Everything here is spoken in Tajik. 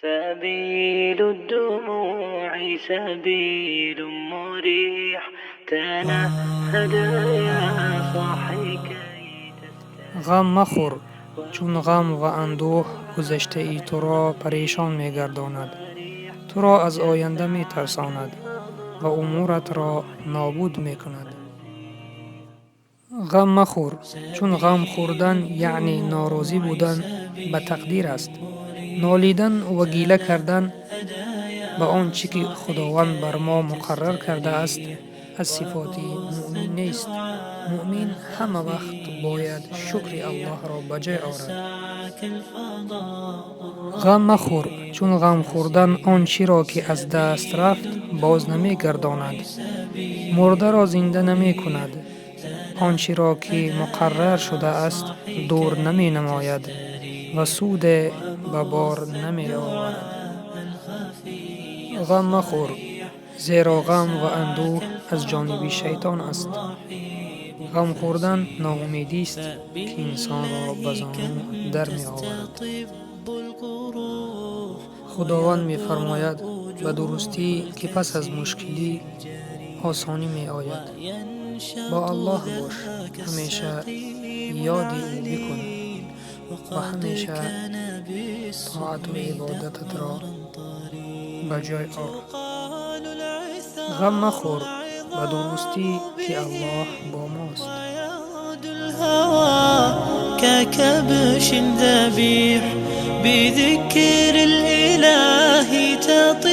سبيل الدموع سبيل مريح تنهد يا صاحي كي تستريح. Ғам махӯр, чун ғам ва андӯҳ гузаштаи туро парешон мегардонад, туро аз оянда метарсонад ва умуратро нобуд мекунад. Ғам махӯр, чун ғам хӯрдан яъне норозӣ будан ба тақдир аст. Нолидан ва гила кардан ба он чӣ ки Худованд бар мо муқаррар кардааст, аз сифоти муъмин нест. Муъмин ҳама вақт бояд шукри Аллоҳро ба ҷой орад. Ғам махӯр, чун ғам хӯрдан он чиро, ки аз даст рафт, боз намегардонад, мурдаро зинда намекунад, он чиро, ки муқаррар шудааст, дур наменамояд ва суде ба бор намеоварад. Ғам махӯр, зеро ғам ва андӯҳ аз ҷониби шайтон аст. Ғам хӯрдан ноумедист, ки инсонро ба зону дар меоварад. Худованд мефармояд: «Ба дурустӣ, ки пас аз мушкилӣ осонӣ меояд». Бо Аллоҳ бош, ҳамеша ёди ӯ бикун ва ҳамеша тоату ибодататро ба ҷой ор. Ғам махӯр, ба дурустӣ, ки Аллоҳ бо мост. ككبش ذبيح بذكر الإله تطيب.